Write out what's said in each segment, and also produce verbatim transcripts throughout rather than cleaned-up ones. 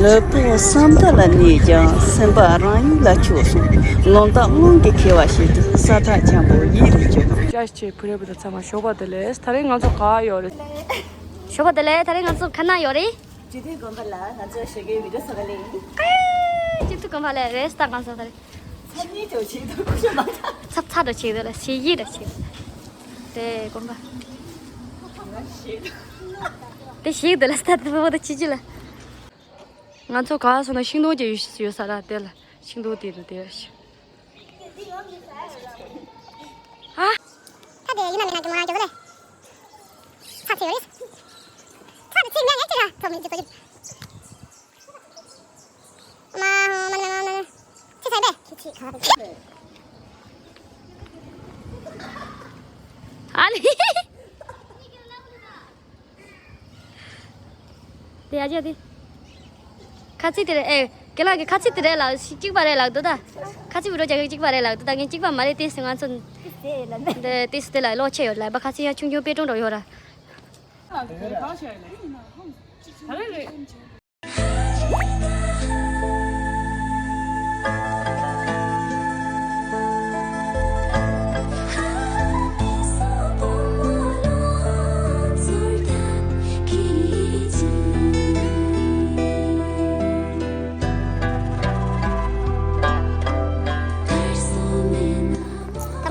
ལུས་པོ་བསམ་དག་ལ་གནས་ཀྱང་། སེམས་པ་རང་ཡུལ་ལ་ཆོས་གསུངས། ལུང་དང་ཀློང་གིས་ཁྱེར་བ་ཞིག་ཏུ། ས་ཐག་འཁྱམས་པོ་ཡིད་རུ་གྱུར། ཅག་ཆེ་བུ་རེ་བུ་དང་ཚང་མ་ཞོགས་པ་བདེ་ལེགས། ད་རེས་ང་ཚོ་ག་ཡོད་རེད། ཞོགས་པ་བདེ་ལེགས། ད་རེས་ང་ཚོ་ག་ན་ཡོད་རེད། སྤྱི་འཐུས་དགོན་པ་ལ་ང་ཚོ་ཞོགས་ཀའི་བི་ཌིའོ་བཟོ་ག་ལེ་ཡིན། སྤྱི་འཐུས་དགོན་པ་ལ་རེད། ད་ང་ཚོ་ད་རེས། ཚ་ནི་ཅོ་ཆེ་དུ་ཁུ་ཤོ་མ་ཐག་ཚབ་ཚ་འདྲ་ཆེ་དུ་ལ་ཞེ་ཡི་འདྲ་ཆེ་དུ། དེ་དགོན་པ། དེ་ཞིག་དུ་ལ་སྟ་དུ་བོ་དུ་ཆི་ཆི་ལ། ང་ཚོ་ག་སོང་ན་ཤིང་སྡོང་ཅིག་ཡོད་ས་ར་དེ་ལ་ཤིང་སྡོང་དེ་དུ་དེ་ལ་ཤི། ཨ། ད་དེ་ཡིན་ན་མིན་ན་གི་མོ་རང་རྒྱུག་གི་རེད། ཚ་ཚེ་ཡོད་རེད། ཚ་དུ་ཚིག་ནས་ངས་ཅི་ར་ཐོབ་མི་ཅི་ཐོབ་ཅི། མ་མ་མ་མ་མ། ཁྱི་ཚ་བས། ཁྱི་ཚ་ག་རེ། ཨ་ལི། དེ་ཡ་ཅི་ཡ་དེ། ཁ་ཚིག་དེ་རེད་ཨེ། རྒན་ལགས་ཀྱི་ཁ་ཚིག་དེ་རེད་ལ་གཅིག་པ་རེད་ལགས་འདུག་ད། ཁ་ཚིག་བི་རོ་རྒྱག་གི་གཅིག་པ་རེད་ལགས་འདུག་ད། ངས་གཅིག་པ་མ་རེད་དེ་སི་ང་ཚོ། དེ་དེ་སི་དེ་ལ་ལོ་ཆེ་ཡོད་ལ་པ་ཁ་ཚིག་ཡང་ཆུང་ཆུང་དཔེ་སྐྲུན་འགྲོ་ཡོད་ར། ད་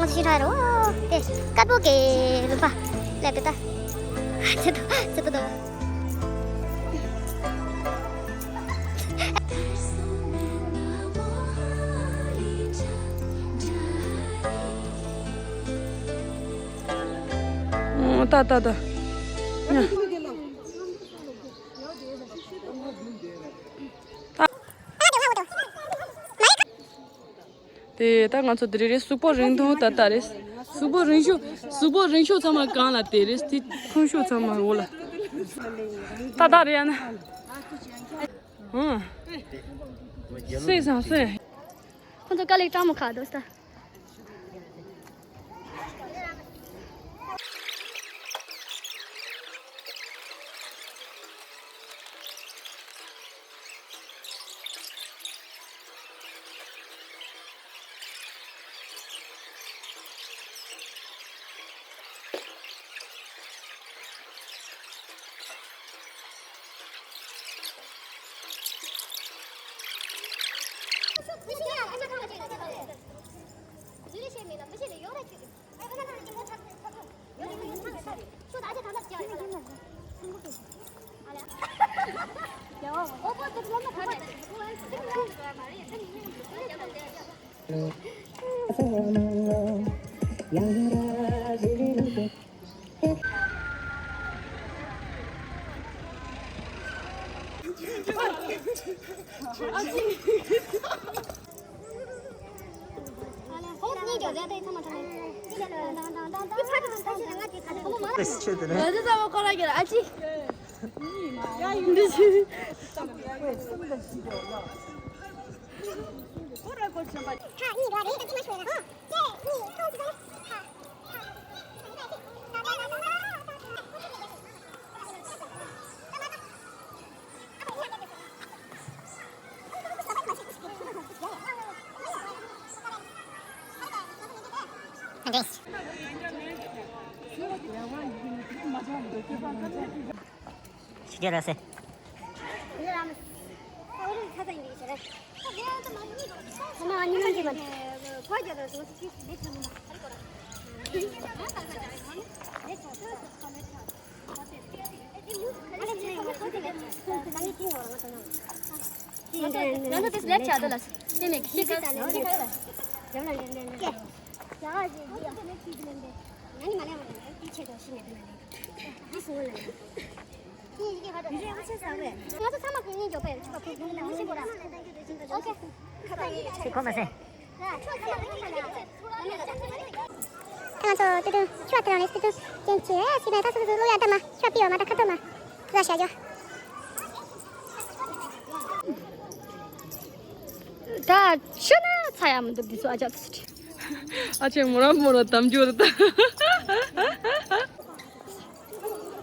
ང་ཚོ་ཤི་ཁྲ་རོ། དེ་དཀར་པོ་གི་ལུང་པ་སླེབས་དེ་ད། ཚེ་ཏོ་ཚེ་ཏོ་ཏོ། ཨོ་ད་ད་ད། ཉ། དེ་ད་ང་ཚོ་དེ་རེད་རེད། གཟུགས་པོ་རིང་ཐུང་ད་ད་རེད། གཟུགས་པོ་རིང་ཤོས་གཟུགས་པོ་རིང་ཤོས་ཚང་མ་གང་ལ་དེ་རེད། དེ་ཐུང་ཤོས་ཚང་མ་འོ་ལ། ད་ད་རེད་ཡ་ན། ཧུང་། སུས་སང་སུས། ཁོང་ཚོ་དཀའ་ལས་སྤྲང་མོ་ཁ་འདུག་ས། ཕྱི་རྒྱལ་ར་སེ། ང་ཚོ་དེ་དུས་ཆུ་བ་དེ་རང་ནས་དེ་དུས་ཅན་ཆེ་ཞིག་ནས་ད་སོ་སོ་སོ་ལོ་ཡ་ད་མ་ཆུ་བ་པི་བ་མ་ད་ཁ་ཐོ་མ་ཟ་བྱ་རྒྱོ། ད་ཤི་ན་ཚ་ཡ་མི་འདུག་འདི་ཚོ་ཨ་ཅག་ཚོ་ཁྲི། ཨ་ཅེ་མོ་ར་མོ་ར་དམ་རྒྱུ་རེད་ད།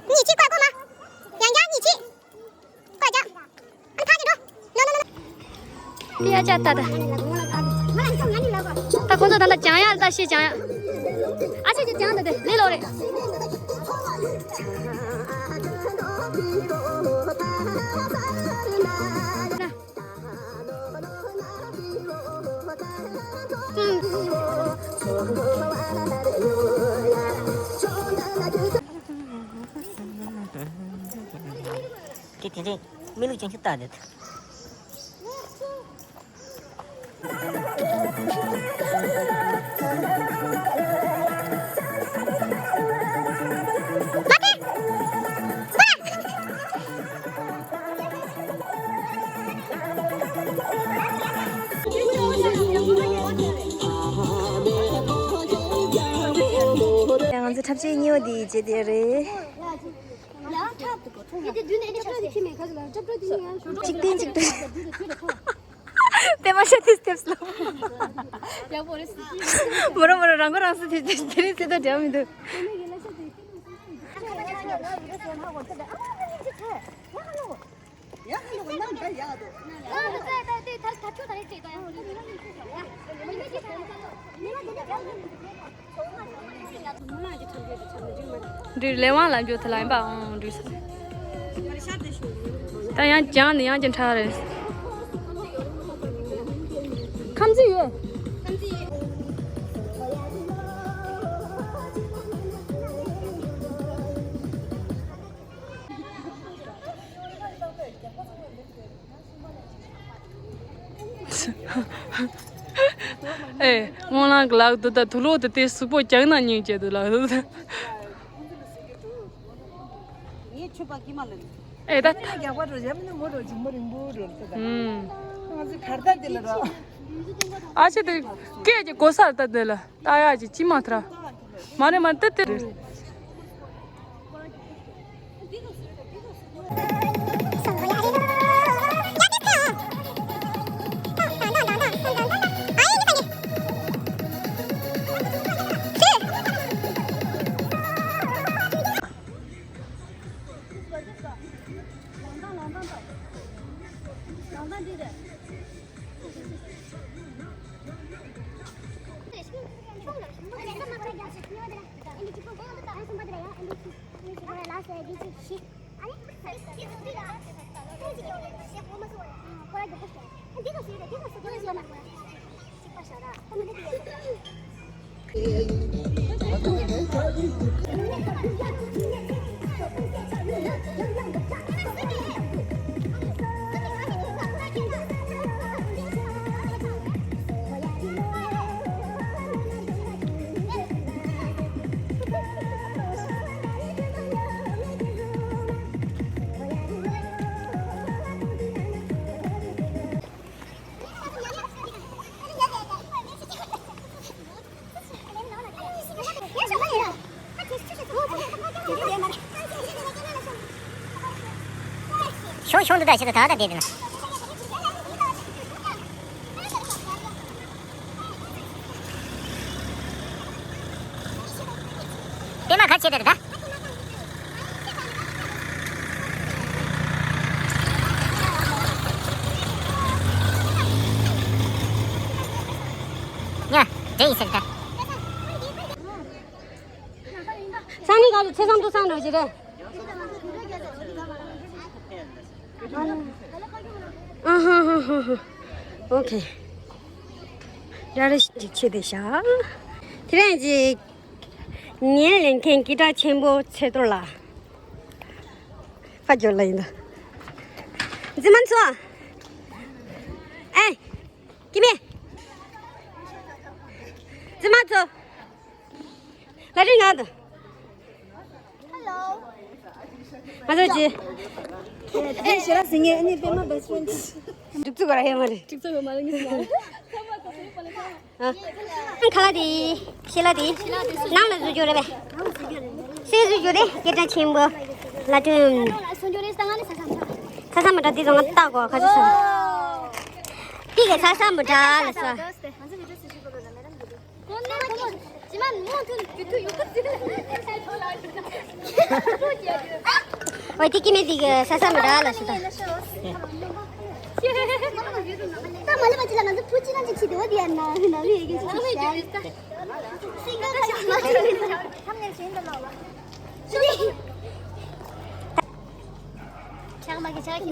གཉིས་གཅིག་བཀོད་གོ་མ། ཡང་བསྐྱར་གཉིས་གཅིག་བཀོད་རྒྱ། ཨ་ཐག་གི་འགྲོ། དེ་ཡ་ཅག་ལྟ་ད། ད་ཁོང་ཚོ་ད་ལྟ་སྦྱང་ཡག་ལྟ་ཤེས་སྦྱང་ཡག་ཨ་ཅེ་ཅེ་སྦྱང་ད་དེ་ལས་ལོ་རེད། དེ་དེ་རེད། མི་ལུགས་ཅན་ཞིག་ལྟ་དེ། ང་ཚོ་འཁྲབ་ཆས་གཉིས་པ་དེ་བྱེད་དེ་རེད། གཅིག་བསྟན་གཅིག་སྒྲིལ། དེ་མ་ཤེས་དེ་སྟེབས་ལ། ཡག་པོ་རེད། མོ་རང་མོ་རང་རང་ཁོ་རང་སུ་དེ་དེ་དེ་རིང་སེ་ད་འབྲེལ་བ་མི་འདུག་འདྲུད་ལས་དབང་ལ་འགྱོ་ཐུབ་ལ་ཡིན་པ་འོང་འདྲུད་ས། ད་ཡང་ཀྱང་ནི་ཡང་ཀྱང་ཁྲ་རེད། ཁམས་ཚིག་ཡོད། ཨེ། སྨོན་ལམ་གྱི་ལག་ཏུ་ད་དུག་ལོག་ཏུ་དེ་གཟུགས་པོ་ཀྱང་ན་སྙིང་རྗེ་དུ་ལག་ཏུ་ད། ངས་ཆུ་པ་ཀི་མ་ལ་ནི། ཨེ་ད། རྒྱག་པ་འགྲོ་བྱ་མི་ནི་མོ་འགྲོ་ཇུ་མོ་རིང་པོ་འགྲོ་ལ་ད། ཨུམ། ང་ཚོ་གར་ད་དེ་ལ་ར། ཨ་ཆེ་དེ་སྐད་ཀྱི་གོ་སར་ད་དེ་ལ་ལྟ་ཡག་ཅིག་ཅི་མ་ཐར། མ་རེད་མ་རེད་ད་དེ་རེད། ཤོང་ཤོང་འདི་ད་ཞིག་ད་ད་དེ་དེ་ན། པད་མ་ག་བྱེད་དེ་ད། ཡ། དེ་ཡིན་ཟེར་ད། སང་ཉིན་ག་ལ་ཚེ་བཟང་ཐུགས་བཟང་འགྲོ་ཞིག་རེད། ཨ་ཧ་ཧ་ཧ་ཧ། ཨོ་ཁེ། ར་ར་ཞིག་ཅིག་ཆེ་དེ་ཤ། དེ་རིང་ཅིག་ངའི་ལེན་མཁན་ཀི་ཏྲ་ཆེན་པོ་ཚེ་རྡོར་ལགས། ཕ་ཇོ་ལ་ཡིན་ད། རྫི་མ་ཚོ། ཨེ། ཀི་མེ། རྫི་མ་ཚོ། ལ་རི་ང་དང་། ཧེ་ལོ། ང་ཚོ་ཅི། ཨེ་ཞེ་ལ་ཟིང་ངེ་ཨ་ནི་པད་མ་best friend། གྲིབ་ཚུགས་ག་ར་ཡོད་མ་རེད། གྲིབ་ཚུགས་ཡོད་མ་རེད་ངས་ཟ། ཨ། ཁ་ལག་དེ། ཤེ་ལག་དེ། ནང་ལ་བཟོ་རྒྱུ་རེད་པས། སེ་བཟོ་རྒྱུ་རེད་སྐད་གྲགས་ཆེན་པོ། ལ་ཀྲུམ། ས་ས་མ་འདྲ་དེ་ཚོ་ང་ལྟ་གོ་ཁ་ཆུ་ས། ཏི་གེ་ས་ས་མ་འདྲ་ལ་ས། ཝེ་ཏི་ཀི་མེ་ཏི་གི་ས་ས་མ་འདྲ་ལ་སུ་ད། མ་ལ་མ་ཅི་ལ་ང་ཚོ་བུ་ཅི་ན་ཅིག་ཤི་དེ་བ་དེ་ཡ་ན་ན་ལི་ཡ་གི་ཅི་ཤ་སིང་ག་ཤ་མ་ཅི་ལ་ཁམ་ནེ་ཤིན་ད་ལོ་ལ་ཤི་ང་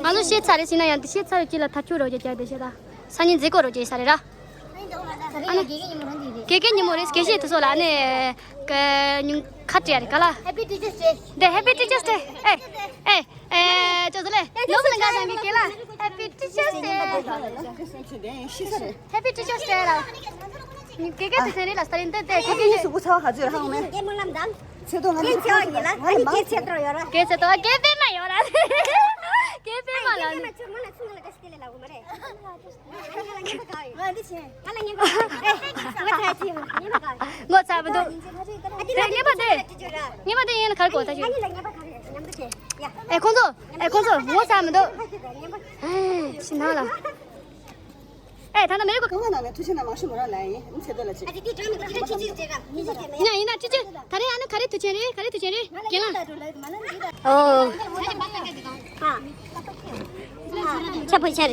ཚོ་ཤེས་ཚར་རེད་ཟེར་ན་ཡང་དེ་ཤེས་ཚར་རེད་ཅི་ལ་ཐག་ཆོད་རོགས་ཀྱི་རྒྱ་དེ་ཤེས་ད་སང་ཉིན་མཛད་སྒོ་རོགས་ཀྱི་ས་རེད་ར། ཨ་ནི་དགེ་རྒན་ཉིན་མོ་རེད་དགེ་བཤེས་དེ་ཚོ་ལ་ཨ་ནི་ཀ་ཉུང་ཁ་བྲལ་རེད་ག་ལ། Happy Teachers Day. འདི་Happy Teachers Day. ཨེ་ཨེ་ཨེ་ཅོ་ཚོ་ལེ་ནོ་མ་ལ་འགའ་དང་གི་ཀེ་ལ་Happy Teachers Day. Happy Teachers Day ལ་དགེ་རྒན་དེ་ཚོ་རེད་ལ་ས་རིན་ཏེ་ཏེ་དགེ་རྒན་སུ་གུ་ཚ་བ་ག་ཚོད་ཧང་མེ། ཚེ་དོ་ང་ཚོ་ཚེ་བ་ཡིན་ལ་ཨ་ནི་སྐྱེ་ཚེ་དོ་ཡོད་ར། སྐྱེ་ཚེ་དོ་སྐྱེ་པེ་མ་ཡོད་ར། སྐྱེ་པེ་མ་ལ་ནི། ང་འདི་ཆེ། ང་ལ་ངན་པ་ག་ཡོད། ང་ལ་ངན་པ་ག་ཡོད། ངོ་ཚ་མི་འདུག་ཨ་འདི་ལ་ངན་པ་འདི། ངན་པ་འདི་ཡིན་ལ་གར་གོ་ད་ཅི། ང་ལ་ངན་པ་ག་ཡོད་ཉམས་པ་ཆེ། ཡ། ཨེ་ཁོང་ཚོ། ཨེ་ཁོང་ཚོ་ངོ་ཚ་མི་འདུག་ཨེ་ཤི་ན་ལ། ཨེ་ད་ལྟ་མེ་རི་ཀོ། ཀུན་དགའ་ནང་ནས་ཐུགས་ཆེ་ན་མང་ཤོས་མོ་རང་ལ་ཡིན་ཚེ་དོ་ལ་ཅི། ཨ་ཅི་ཏི་ཏྲ་མི་ཏི་ཏྲ་ཅི་ཅི་ཅི་ར་མི་ཅི་ཅི་མེ། ཡ་ཡིན་ན་ཅི་ཅི་ད་རེས་ཨ་ནི་ག་རེ་ཐུགས་ཆེན་རེད་ག་རེ་ཐུགས་ཆེན་རེད་རྒན་ལགས། ཨོ། ཆ་པོ་ཆ་རེད།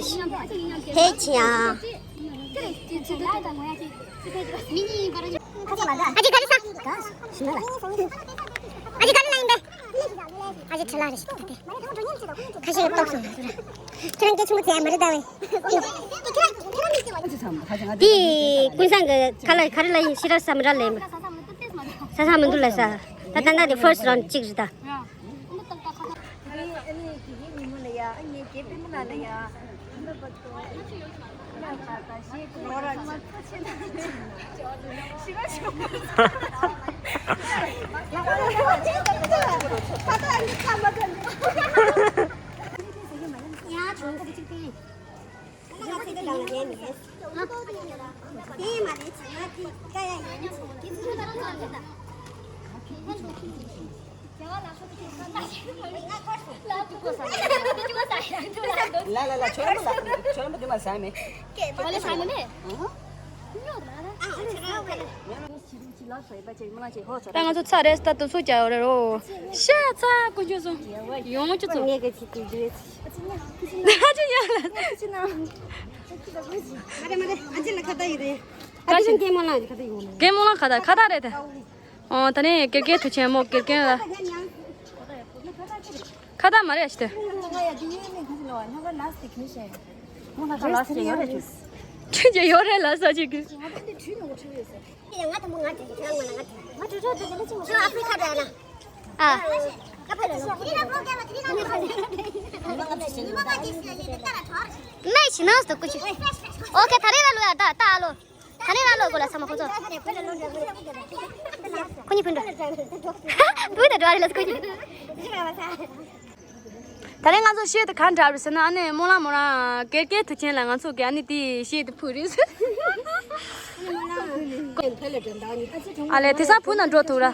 ཧེ་ཆི་ཡ། ཨ་ཅི་ག་རེ་ས། ཨ་ཅི་ག་རེ་ལ་ཡིན་པས། ཨ་ཅི་ཁྲི་ལ་རེད་ཤི་ད་དེ། ཁ་ཤས་ཀྱི་ཏོག་སོང་ཟེར། ཁྱེད་རང་སྐད་ཆེན་པོ་བྱས་མ་རེད་ད་བས། དེ་ཀུན་བཟང་གི་ཁ་ལ་ག་རེ་ལ་ཡིན་ཤི་ར་བསམ་ར་ལེ། ས་ས་མི་འདུག་ལ་ས། ད་ད་ད་དེ་first round གཅིག་རེད་ད། ལ་ལ་ལ་ཁྱོད་རང་ལ་ཁྱོད་རང་འདི་མ་ཟ་མེད། ཨ་ལ་ཟ་མ་མེད། ད་ང་ཚོ་ཚ་རེད་ད་དུ་ཚོ་རྒྱག་ཡོད་རེད་རོ། ཤ་ཚ་ཀུན་སྤྱོད་སོང་ཡོང་ཅི་ཚོ། ངས་ག་ཅི་ཏུ་རེད། ད་ཅི་ཡང་ལ། མ་རེད་མ་རེད་ཨ་ཅེ་ལ་ཁ་ད་ཡི་རེད། ཨ་ཅེ་ལ་ཀེ་མོ་ལ་ཁ་ད་ཡི་ཡོང་ནས། ཀེ་མོ་ལ་ཁ་ད་ཁ་ད་རེད་དེ། ཨོ་ད་ནི་དགེ་རྒན་དུ་ཆེན་མོ་དགེ་རྒན་ལ། ཁ་ད་མ་རེད་ཤི་དེ། ཁྱོད་ཀྱི་ཡོད་རེད་ལ་ས་ཅིག་གི། ཨ། མེད་ཤི་ན་སྟོ་ཀུ་ཅི། ཨོ་ཁེ་ད་རེས་ལ་ལོ་ཡ་ད་ད་ཨ་ལོ། ད་ནི་ར་ལོ་གོ་ལ་ས་མ་ཁོ་ཚོ། ཁོ་གཉིས་ཕུན་འགྲོ། བུ་དང་འགྲོ་རེ་ལ་ཁོ་གཉིས། ད་ནི་ང་ཚོ་ཤེད་དུ་གང་འདྲ་རེད་ཟེར་ན་ཨ་ནི་སྨོན་ལམ་མོ་རང་དགེ་རྒན་དུ་ཆེན་ལ་ང་ཚོ་གི་ཨ་ནི་དེ་ཤེད་དུ་ཕུ་རེད་ཟེར། ཨ་ལེ་དེ་སང་བུ་ན་འགྲོ་ཐུབ་ར།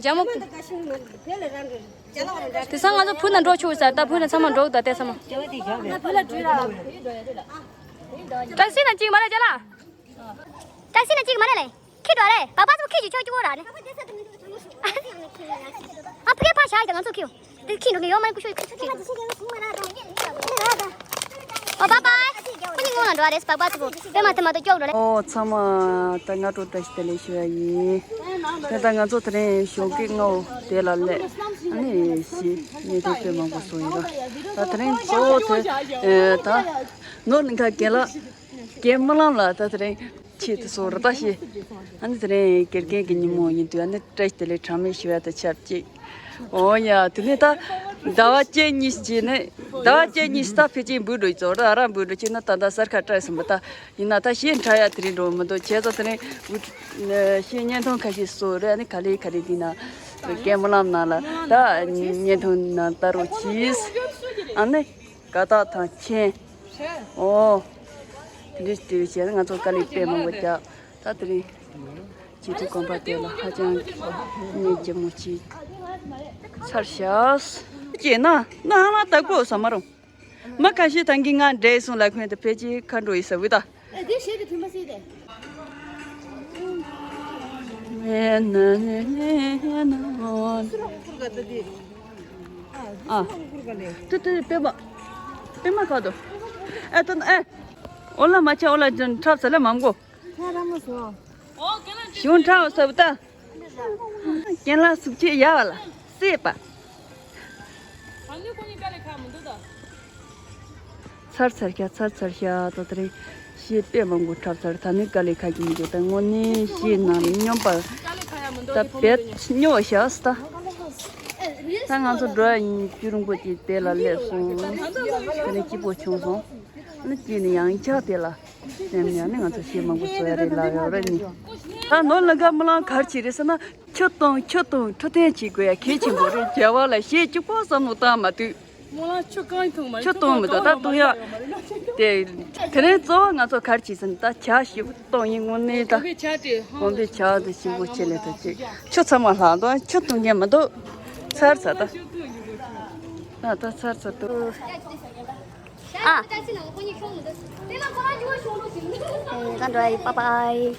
འཇམ་མོ། དེ་སང་ང་ཚོ་བུ་ན་འགྲོ་ཆོག་ས་ད་བུ་ན་ཚང་མ་འགྲོ་ད་དེ་ཚང་མ། ཏག་སི་ན་གཅིག་མ་རེད་ཅ་ལགས། ཏག་སི་ན་གཅིག་མ་རེད་ལེ། ཁྱི་འགྲོ་རེད། བག་པ་ཚོ་ཁྱི་ཅིག་ཆོག་ཅིག་འོ་ར་ནི། ཨ་ཕ་གི་ཕ་ཞག་ཡིན་ད་ང་ཚོ་ཁྱི་ཡོ། དེ་ཁྱི་འགྲོ་གི་ཡོ་མ་ཁུ་ཤོ་ཁྱི་ཁྱི། ཨོ་བག་པ། ཁོ་གཉིས་སྔོན་ལ་འགྲོ་རེད་བག་པ་ཚོ་པོ། དེ་མ་དེ་མ་གཏོགས་སྐྱོག་འགྲོ་རེད། ཨོ་ཚང་མ་ད་སྔ་དྲོ་བཀྲ་ཤིས་བདེ་ལེགས་ཞུ་ཡ་ཡིན། ད་ལྟ་ང་ཚོ་དེ་རིང་ཞོགས་ཀས་སྔ་བོ་དེ་ལ་སླེབས། ཨ་ནི་ཞི་ཉེ་དུ་དཔེ་མང་པོ་སོང་ཡོད་ར། ད་དེ་རིང་གཙོ་བོ་དེ་ད་ནོར་གླིང་ཁ་རྒན་ལགས། རྒན་སྨོན་ལམ་ལགས་ད་དེ་རིང་ཆེད་དུ་སོང་རེད་ད་ཤི། ཨ་ནི་དེ་རིང་དགེ་རྒན་གྱི་ཉིན་མོ་ཡིན་དུས་ཨ་ནི་བཀྲ་ཤིས་བདེ་ལེགས་གྲངས་མེད་ཞུ་ཡ་དང་ཆབས་ཅིག་ཨོ་ཡ་དེ་ནས་ད་ཟླ་བ་བཅུ་གཉིས་བྱས་ནས་ཟླ་བ་བཅུ་གཉིས་ད་ཕལ་ཆེར་འབུད་འགྲོ་ཡི་ཚོ་ར་ར་འབུད་འགྲོ་ཁྱེད་ན་ད་ད་གསར་ཁ་བཀྲ་ཟིན་པ་ད་ཡིན་ན་ད་ཤི་འཕྲ་ཡ་དེ་རིང་འགྲོ་མི་འདུག་བྱས་ཙང་དེ་རིང་འབུད་ཤི་བརྙན་ཐུང་ཁ་ཤས་སོ་རེ་ཨ་ནི་ག་ལེ་ག་ལེ་དེ་ན་རྒན་སྨོན་ལམ་ནང་ལ་ད་བརྙན་ཐུང་ནང་ལྟ་རོགས་གྱིས། ཨ་ནི། དགའ་རྟགས་དང་མཆན། ཨོ། དེ་འདྲ་དེ་བྱས་ན་ང་ཚོ་དཀའ་ལས་དཔེ་མང་པོ་རྒྱག་ད་དེ་རིང་། སྤྱི་འཐུས་གོམ་པ་དེ་ལ་ཧ་ཅང་གནས་སྐྱིད་མོ་ཅིག་ཚར་བཞག་ཅེ་ན་ན་ཧ་ལ་ད་གོ་ས་མ་རུང་། མ་ཁ་ཤས་ཐང་གི་ང་འདྲེས་སོང་ལ་ཁོན་དུ་ཕལ་ཆེར་ཁ་འགྲོ་ཡི་ས་བུ་ད། ཨེ་དེ་ཞེས་དེ་མཐུན་པ་སྲིད་དེ། ཨ། ཏུ་ཏུ་པད་མ། པད་མ་ཁ་དོ། ཨེ་ཏུ་ཨེ། ཨོ་ལ་མ་ཆ་ཨོ་ལ་ཅན་འཁྲབ་ས་ལ་མང་གོ། གཞུང་འཁྲབ་ས་བུ་ད། རྒན་ལགས་གཟུགས་ཆེ་ཡ་བ་ལ་སྲེད་པ། ཚར་ཚར་ཤ་ཚར་ཚར་ཤ་ཏོ་ཏ་རེ། ཞེས་དཔེ་མང་པོ་འཁྲབ་ཚར། ད་ནི་དཀའ་ལས་ཁག་གི་མི་འདུག་ད་དངོས་གནས་ཞེས་ནང་སྙོམས་པ་ད་བེད་སྨྱོ་བ་བཞག་སྟ། ད་ང་ཚོ་འགྲོ་ཡ་ཡིན། རྒྱུ་རིང་པོ་ཅིག་དེ་ལ་སླེབས་སོང་། ད་ནི་སྐྱིད་པོ་བྱུང་སོང་། ཨ་ནི་སྐྱིད་ནི་ཡང་ཆགས་དེ་ལ་སེམས་ཡང་ནི་ང་ཚོ་ཞེས་མང་པོ་བཟོ་ཡ་རེད་ལབ་ཡོད་རེད་ནི། ད་ནོར་ལ་འགའ་མི་ལང་གར་ཆི་རེད་ཟེར་ན། ཆུ་བཏུང་ཆུ་བཏུང་འཕྲོད་བསྟེན་བྱེད་དགོས་ཡ་གལ་ཆེན་པོ་རེད། རྒྱལ་བ་ལ་ཞེས་གཅིག་པོ་བསམ་བློ་བཏང་མ་དུས། མོ་ལ་ཆུ་གང་འཐུང་མ་རེད། ཆུ་བཏུང་མི་འདུག་ད་བཏུང་ཡ། དེ་དེ་རིང་གཙོ་བོ་ང་ཚོ་གར་གྱིས་ཟིན་ད་ཇ་ཞིབ་བཏུང་ཡིན་དངོས་གནས་ད། དགོན་པའི་ཇ་དེ་ཞིབ་པོ་བྱེད་ལས་ད་ཅིག་ཆུ་ཚང་མ་ལྷག་འདུག་ཆུ་བཏུང་མཁན་མི་འདུག་ཚར་ཚར་ད། ད་ད་ཚར་ཚར་འདུག་ཨ། ད་འགྲོ་ཡ་ཡིན། པ་པའི།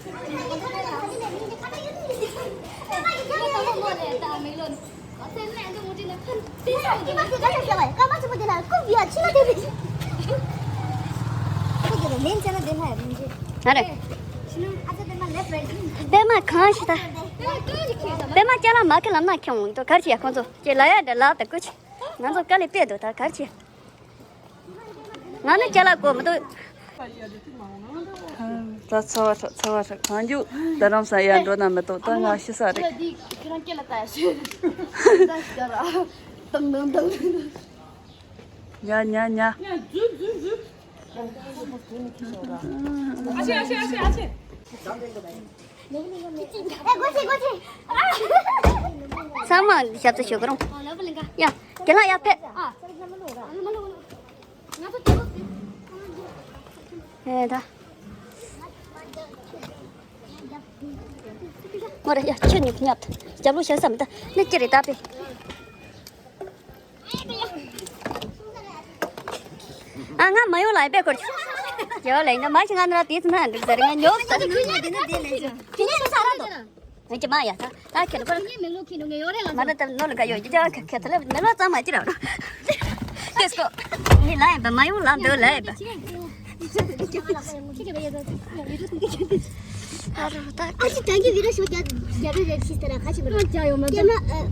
ཨ་རེ། པད་མ་གང་ཞིག་ད། པད་མ་ཅ་ལག་མ་ཁེ་ལམ་ན་ཁྱོང་འདུག་གར་ཆི་ཡ་ཁོང་ཚོ་ཅེ་ལ་ཡ་འདྲ་ལག་ད་ཀུ་ཆི། ང་ཚོ་དཀའ་ལས་དཔེ་འདུག་ད་གར་ཆི། ང་ནི་ཅ་ལག་གོ་མི་འདུག་ད་ཚ་བ་ཧྲག་ཚ་བ་ཧྲག་གང་རྒྱུག་ད་རམ་ས་ཡར་འགྲོ་ན་མི་འདུག་ད་ང་ཤི་ས་རེད། ཁྱེད་རང་སྐེ་ལ་ལྟ་ཡ་ཤི། དང་དང་དང་། ཉ་ཉ་ཉ། ཨ་ཆེ་ཨ་ཆེ་ཨ་ཆེ་ཨ་ཆེ། ཚང་མ་ཞབས་ཏོག་ཞུ་གི་རུང་། ཡ། རྒན་ལགས་ཡར་ཕེབས། ཨེ་ད། མོ་ར་ཡ་ཁྱོད་ནི་ཉབ་ཏུ་རྒྱབ་ལོག་བྱ་ས་མི་ད་ནི་ཅི་རེད་ད་པེ། ཨ་ང་མ་ཡོང་ལ་ཨེ་པེ་ཁོར། རྒྱལ་བ་ལ་ཡིན་ན་མ་ཞིག་ང་ནི་ར་དེ་ཚོ་ན་འགྲིག་ཟེར་ང་ཉོབ་ས་རེད། ཁྱོད་ཉིད་ས་ར་འདུག་ང་ཅི་མ་ཡ་ད་ད་ཁྱེད་ཁོ། ངའི་མེ་ལོ་ཁྱེད་ནོ་ངའི་ཡོ་རེ་ལ། མ་ན་ད་ནོ་ལ་ག་ཡོ་ཅི་ཅང་ཁ་ཁ་ཐ་ལ་མེ་ལོ་ཙམ་མ་ཅི་ར་རོ། ཏེས་ཀོ། ངའི་ལ་ཡ་ད་མ་ཡོང་ལ་འདོད་ལ་ཡ་ད། ཁྱེད་ཀྱི་བེ་ཡོད་ད། ཨ་རོ་ད་ཁ་ཅི་ད་གི་བི་རོ་ཤོ་རྒྱ་རྒྱ་རེ་རེ་ཤི་ཟེར་ཁ་ཅི་མ་རོ། རྒྱ་ཡོ་མ་ད་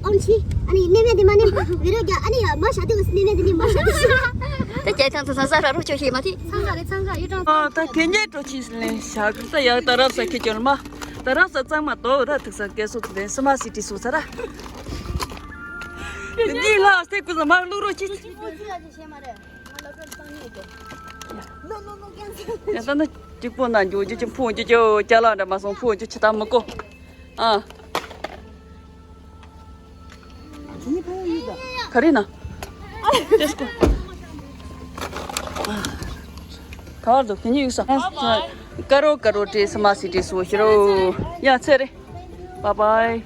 ཨོན་ཆི། ཨ་ནི་ནེ་མེ་དེ་མ་ནེ་བི་རོ་རྒྱ་ཨ་ནི་ཡ་མ་ཤ་དེ་གི་ནེ་མེ་དེ་ནི་མ་ཤ་དེ་ཤི། ད་རྒྱ་ཐང་དུ་ས་ས་ར་རོ་ཆོ་ཤི་མ་ཐི། ཚང་ག་རེ་ཚང་ག་ཡོད་ཀྲང་། ཨ་ད་དེ་ཉེ་ཀྲོ་ཆི་ལེན་ཤ་ཀི་ས་ཡ་ད་རབ་ས་ཁེ་ཅོར་མ། ད་རབ་ས་གཙང་མ་དོ་ར་ཐུག་ས་སྐད་སོ་དེ་སི་མ་སི་ཊི་སུ་ས་ར། དེ་ལ་སྟེ་ཀུ་ས་མ་ལུ་རོ་ཆི། ཡ་ད་ནི་གཅིག་པོ་ན་འཇོ་རྒྱུ་ཅི་ཕུང་རྒྱུ་ཅི་ཅ་ལག་འདྲ་མ་སོང་ཕུང་རྒྱུ་ཅི་ད་མི་གོ། ཨ། ག་རེ་ན། ཏེས་ཀོ། ག་བར་དུ་ག་ཉིས་ཡོད་ས། ཀ་རོ་ཀ་རོ་ཏྲེ་སི་མ་སི་ཏྲེ་སུ་ཤི་རོ། ཡ་ཚེ་རེ། པ་པའི།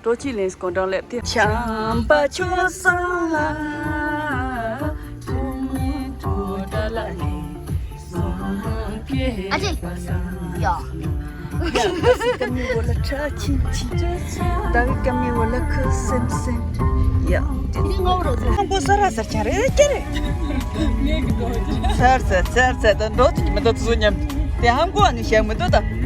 ཀྲོ་ཅི་ལེན་སྐོར་འགྲོ་ལེབ་ཏེ། བྱམས་པ་ཆོས་བཟང་ལ། ཨ་ཅེ། ཡ། ཀ་མི་བོ་ལ་ཁྲ་ཆིན་ཆིན། ད་བི་ཀ་མི་བོ་ལ་ཁུ་སེམ་སེམ། ཡ། ཧང་གོ་ས་ར་སར་ཆ་རེ་ཀེ་རེ། སར་སར་སར་སར་ད་འགྲོ་ཐུག་མི་འདུག་ཚུ་ཉམས། དེ་ཧང་གོ་ཨ་ནི་ཤ་མི་འདུག་ད།